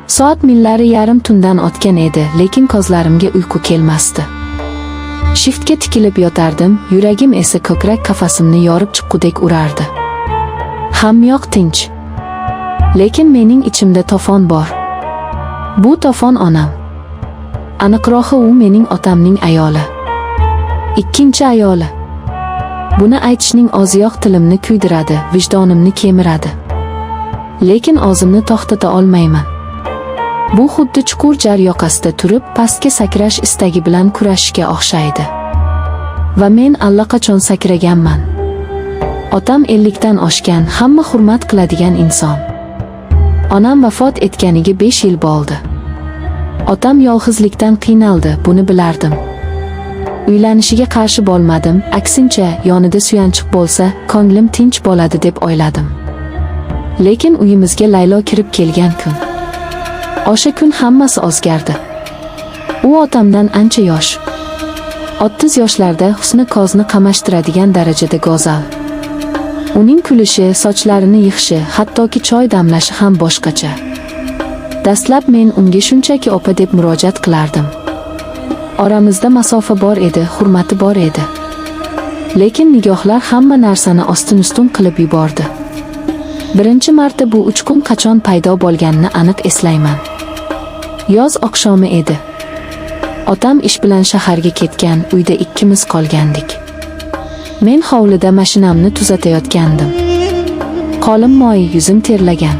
Soat millari yarim tundan o'tgan edi, lekin ko'zlarimga uyqu kelmasdi. Shiftga tikilib yotardim, yuragim esa ko'krak qafasimni yorib chiqqudek urardi. Hammayoq tinch. Lekin mening ichimda to'fon bor. Bu to'fon onam. Aniqrog'i, u mening otamning ayoli. Ikkinchi ayoli. Buni aytishning o'ziyoq tilimni kuydiradi, vijdonimni kemiradi. Lekin o'zimni to'xtata olmayman. Bu xuddi chuqur jar yoqasida turib, pastga sakrash istagi bilan kurashishga o'xshaydi. Va men allaqachon sakraganman. Otam 50 dan oshgan, hamma hurmat qiladigan inson. Onam vafot etganiga 5 yil bo'ldi. Otam yolg'izlikdan qiynaldi, buni bilardim. Uylanishiga qarshi bo'lmadim, aksincha, yonida suyanchiq bo'lsa, ko'nglim tinch bo'ladi deb o'yladim. Lekin uyimizga Laylo kirib kelgan kun. O'sha kun hammasi o'zgardi. U otamdan ancha yosh. 30 yoshlarda, husni ko'zni qamashtiradigan darajada go'zal. Uning kulishi, sochlarini yig'ishi, hattoki choy damlashi ham boshqacha. Dastlab men unga shunchaki opa deb murojaat qilardim. Oramizda masofa bor edi, hurmati bor edi. Lekin nigohlar hamma narsani ostin-ustun qilib yubordi. Birinchi marta bu uchqun qachon paydo bo'lganini aniq eslayman. Yoz oqshomi edi. Otam ish bilan shaharga ketgan, uyda ikkimiz qolgandik. Men hovlida mashinamni tuzatayotgandim. Qo'lim moy, yuzim terlagan.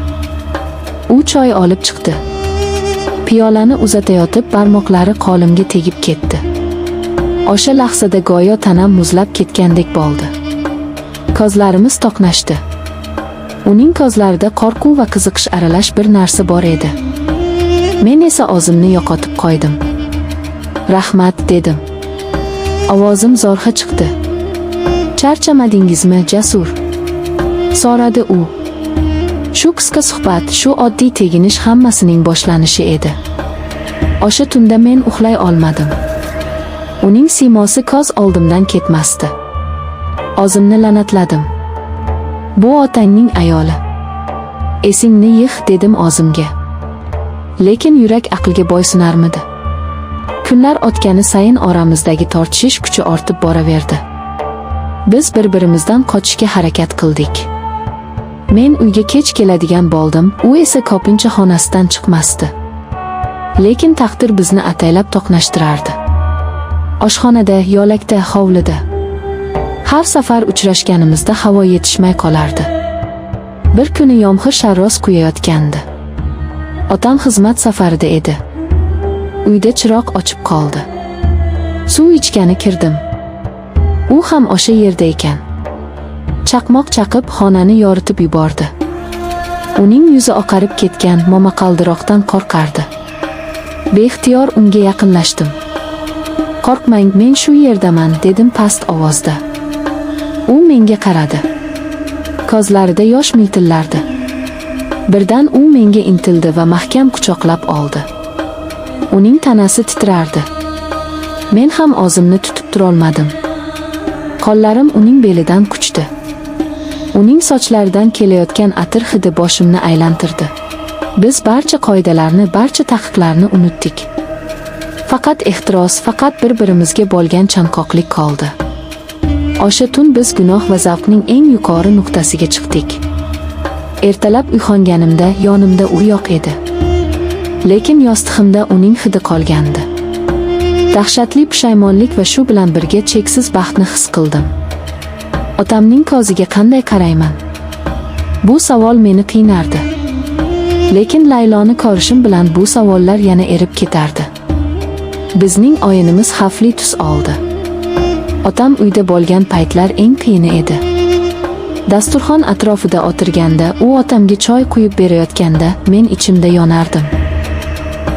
U choy olib chiqdi. Piyolani uzatayotib, barmoqlari qo'limga tegib ketdi. O'sha lahzada go'yo tanam muzlab ketgandek bo'ldi. Ko'zlarimiz to'qnashdi. Uning ko'zlarida qo'rquv va qiziqish aralash bir narsa bor edi. Men esa o'zimni yo'qotib qo'ydim. "Rahmat", dedim. Ovozim zo'rg'a chiqdi. "Charchamadingizmi, Jasur?" so'radi u. Shu qisqa suhbat, shu oddiy teginish hammasining boshlanishi edi. O'sha tunda men uxlay olmadim. Uning siymosi ko'z oldimdan ketmasdi. O'zimni la'natladim. "Bu otangning ayoli. Esingni yig'", dedim o'zimga. Lekin yurak aqlga bo'ysunarmidi? Kunlar o'tgani sayin oramizdagi tortishish kuchi ortib boraverdi. Biz bir-birimizdan qochishga harakat qildik. Men uyga kech keladigan bo'ldim, u esa ko'pincha xonasidan chiqmasdi. Lekin taqdir bizni ataylab to'qnashtirardi. Oshxonada, yo'lakda, hovlida. Har safar uchrashganimizda havo yetishmay qolardi. Bir kuni yomg'ir sharros quyayotgandi. Otam xizmat safarida edi. Uyda chiroq o'chib qoldi. Suv ichgani kirdim. U ham o'sha yerda ekan. Chaqmoq chaqib, xonani yoritib yubordi. Uning yuzi oqarib ketgan, momaqaldiroqdan qo'rqardi. Beixtiyor unga yaqinlashdim. "Qo'rqmang, men shu yerdaman", dedim past ovozda. U menga qaradi. Ko'zlarida yosh miltillardi. Birdan u menga intildi va mahkam quchoqlab oldi. Uning tanasi titrardi. Men ham o'zimni tutib turolmadim. Qo'llarim uning belidan quchdi. Uning sochlaridan kelayotgan atir hidi boshimni aylantirdi. Biz barcha qoidalarni, barcha taqiqlarni unutdik. Faqat ehtiros, faqat bir-birimizga bo'lgan chanqoqlik qoldi. O'sha tun biz gunoh va zavqning eng yuqori nuqtasiga chiqdik. Ertalab uyg'onganimda yonimda u yo'q edi. Lekin yostig'imda uning hidi qolgandi. Dahshatli pushaymonlik va shu bilan birga cheksiz baxtni his qildim. Otamning ko'ziga qanday qarayman? Bu savol meni qiynardi. Lekin Layloni ko'rishim bilan bu savollar yana erib ketardi. Bizning o'yinimiz xavfli tus oldi. Otam uyda bo'lgan paytlar eng qiyini edi. Dasturxon atrofida o'tirganda, u otamga choy quyib berayotganda, men ichimda yonardim.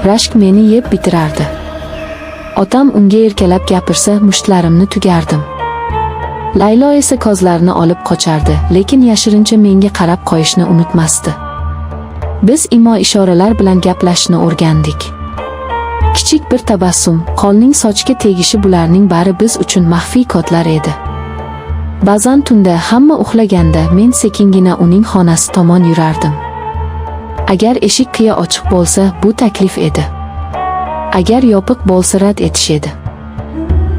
Rashk meni yeb bitirardi. Otam unga erkalab gapirsa, mushtlarimni tugardim. Laylo esa ko'zlarini olib qochardi, lekin yashirincha menga qarab qo'yishni unutmasdi. Biz imo ishoralar bilan gaplashishni o'rgandik. Kichik bir tabassum, qo'lning sochga tegishi, bularning bari biz uchun maxfiy kodlar edi. Ba'zan tunda, hamma uxlaganda, men sekingina uning xonasi tomon yurardim. Agar eshik qiya ochiq bo'lsa, bu taklif edi. Agar yopiq bo'lsa, rad etish edi.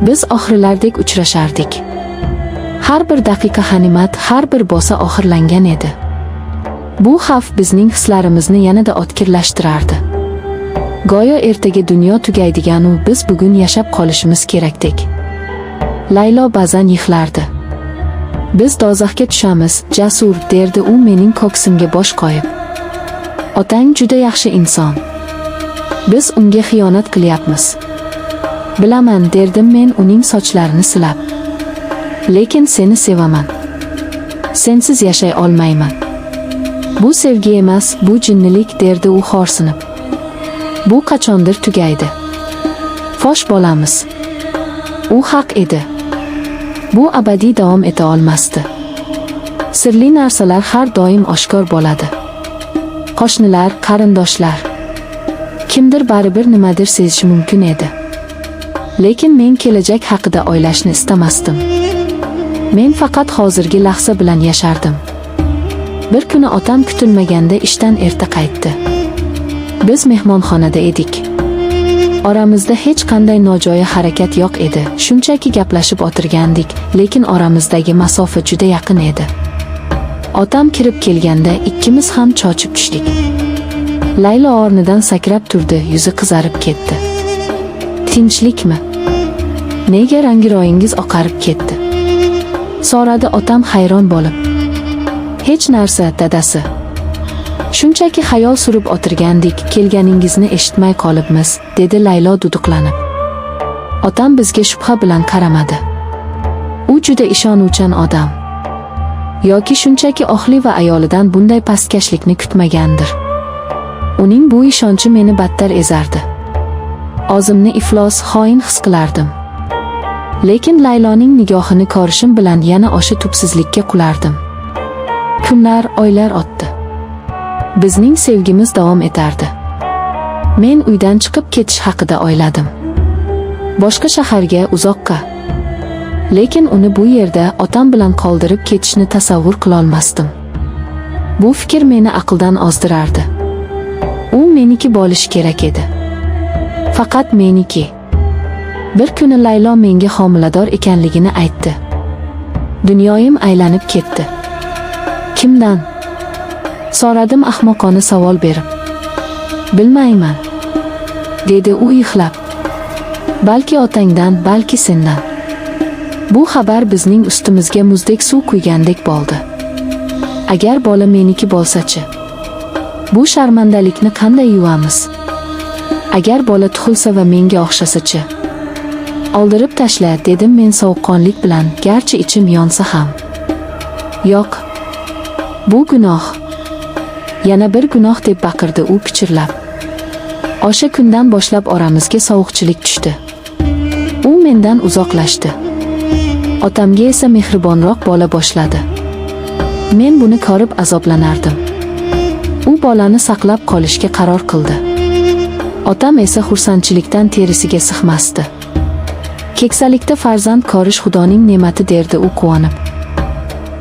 Biz oxirlardek uchrashardik. Har bir daqiqa g'animat, har bir bo'sa oxirlangan edi. Bu xavf bizning hislarimizni yanada o'tkirlashtirardi. Go'yo ertaga dunyo tugaydiganu biz bugun yashab qolishimiz kerakdek. Laylo ba'zan yig'lardi. Biz do'zaxga tushamiz, Jasur, derdi u mening ko'ksimga bosh qo'yib. Otang juda yaxshi inson. Biz unga xiyonat qilyapmiz. Bilaman, derdim men uning sochlarini silab. Lekin seni sevaman. Sensiz yashay olmayman. Bu sevgi emas, bu jinnilik, derdi u xo'rsinib. Bu qachondir tugaydi. Fosh bo'lamiz. U haq edi. Bu abadiy davom eta olmasdi. Sirli narsalar har doim oshkor bo'ladi. Qo'shnilar, qarindoshlar. Kimdir baribir nimadir sezishi mumkin edi. Lekin men kelajak haqida o'ylashni istamasdim. Men faqat hozirgi lahza bilan yashardim. Bir kuni otam kutilmaganda ishdan erta qaytdi. Biz mehmonxonada edik. Oramizda hech qanday nojo'ya harakat yo'q edi. Shunchaki gaplashib o'tirgandik, lekin oramizdagi masofa juda yaqin edi. Otam kirib kelganda ikkimiz ham cho'chib tushdik. Laylo o'rnidan sakrab turdi, yuzi qizarib ketdi. Tinchlikmi? Nega rangi-ro'yingiz oqarib ketdi? So'radi otam hayron bo'lib. Hech narsa, dadasi. Shunchaki xayol surib o'tirgandik, kelganingizni eshitmay qolibmiz, dedi Laylo duduqlanib. Otam bizga shubha bilan qaramadi. U juda ishonuvchan odam. Yoki shunchaki o'g'li va ayolidan bunday pastkashlikni kutmagandir. Uning bu ishonchi meni battar ezardi. O'zimni iflos, xoin his qilardim. Lekin Layloning nigohini ko'rishim bilan yana o'sha tubsizlikka qulardim. Kunlar, oylar o'tdi. Bizning sevgimiz davom etardi. Men uydan chiqib ketish haqida o'yladim. Boshqa shaharga, uzoqqa. Lekin uni bu yerda otam bilan qoldirib ketishni tasavvur qilolmasdim. Bu fikr meni aqldan ozdirardi. U meniki bo'lishi kerak edi. Faqat meniki. Bir kuni Laylo menga homilador ekanligini aytdi. Dunyoyim aylanib ketdi. Kimdan? So'radim ahmoqona savol berib. Bilmayman, dedi u yig'lab. Balki otangdan, balki sendan. Bu xabar bizning ustimizga muzdek suv quygandek bo'ldi. Agar bola meniki bo'lsa-chi? Bu sharmandalikni qanday yuvamiz? Agar bola tug'ilsa va menga o'xshasa-chi? Oldirib tashla, dedim men sovuqqonlik bilan, garchi ichim yonsa ham. Yo'q. Bu gunoh. Yana bir gunoh, deb baqirdi u pichirlab. O'sha kundan boshlab oramizga sovuqchilik tushdi. U mendan uzoqlashdi. Otamga esa mehribonroq bo'la boshladi. Men buni ko'rib azoblanardim. U bolani saqlab qolishga qaror qildi. Otam esa xursandchilikdan terisiga sig'masdi. Keksalikda farzand ko'rish Xudoning ne'mati, derdi u quvonib.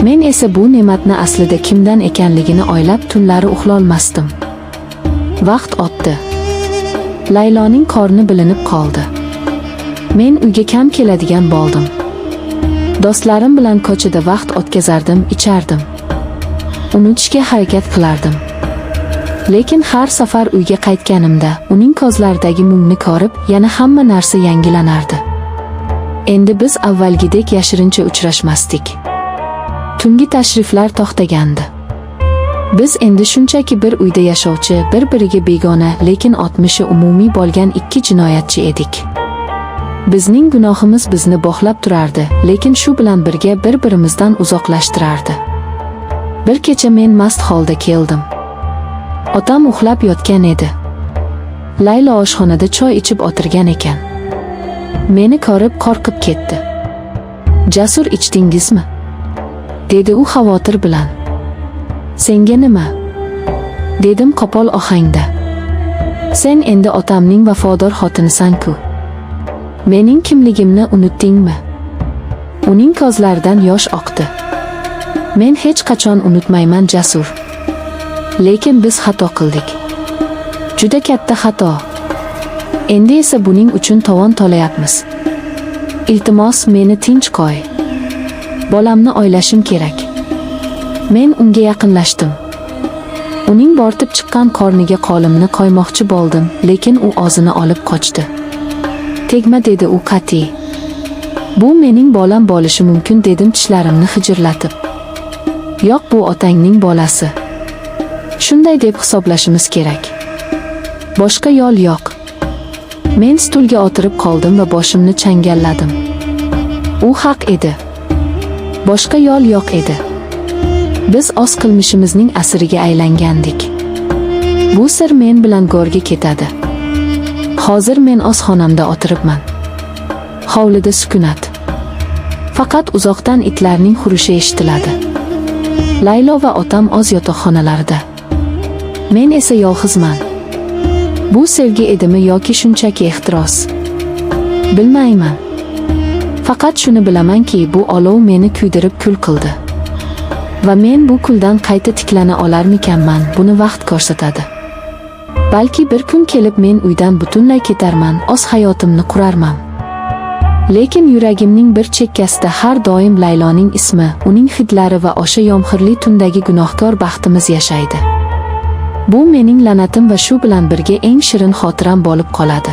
Men esa bu ne'matni aslida kimdan ekanligini o'ylab tunlari uxlolmasdim. Vaqt o'tdi. Layloning qorni bilinib qoldi. Men uyga kam keladigan bo'ldim. Do'stlarim bilan ko'chada vaqt o'tkazardim, ichardim. Unutishga harakat qilardim. Lekin har safar uyga qaytganimda uning ko'zlaridagi mungni ko'rib, yana hamma narsa yangilanardi. Endi biz avvalgidek yashirincha uchrashmasdik. Tungi tashriflar to'xtagandi. Biz endi shunchaki bir uyda yashovchi, bir-biriga begona, lekin o'tmishi umumiy bo'lgan ikki jinoyatchi edik. Bizning gunohimiz bizni bog'lab turardi, lekin shu bilan birga bir-birimizdan uzoqlashtirardi. Bir kecha men mast holda keldim. Otam uxlab yotgan edi. Laylo oshxonada choy ichib o'tirgan ekan. Meni ko'rib qo'rqib ketdi. Jasur, ichdingizmi? Dedi u xavotir bilan. Senga nima? Dedim qo'pol ohangda. Sen endi otamning vafodor xotinisan-ku. Mening kimligimni unutdingmi? Uning ko'zlaridan yosh oqdi. Men hech qachon unutmayman, Jasur. Lekin biz xato qildik. Juda katta xato. Endi esa buning uchun tovon to'layapmiz. Iltimos, meni tinch qo'y. Bolamni o'ylashim kerak. Men unga yaqinlashdim. Uning bo'rtib chiqqan qorniga qo'limni qo'ymoqchi bo'ldim, lekin u o'zini olib qochdi. "Tegma", dedi u qat'iy. "Bu mening bolam bo'lishi mumkin", dedim tishlarimni g'ijirlatib. "Yo'q, bu otangning bolasi. Shunday deb hisoblashimiz kerak. Boshqa yo'l yo'q." Men stulga o'tirib qoldim va boshimni changalladim. U haq edi. Boshqa yo'l yo'q edi. Biz o'z qilmishimizning asiriga aylangandik. Bu sir men bilan go'rga ketadi. Hozir men o'z xonamda o'tiribman. Hovlida sukunat. Faqat uzoqdan itlarning hurishi eshitiladi. Laylo va otam o'z yotoqxonalarida. Men esa yolg'izman. Bu sevgi edimi yoki shunchaki ehtiros? Bilmayman. Faqat shuni bilamanki, bu olov meni kuydirib kul qildi. Va men bu kuldan qayta tiklana olarmikanman, buni vaqt ko'rsatadi. Balki bir kun kelib men uydan butunlay ketarman, o'z hayotimni qurarman. Lekin yuragimning bir chekkasida har doim Layloning ismi, uning hidlari va o'sha yomg'irli tundagi gunohkor baxtimiz yashaydi. Bu mening la'natim va shu bilan birga eng shirin xotiram bo'lib qoladi.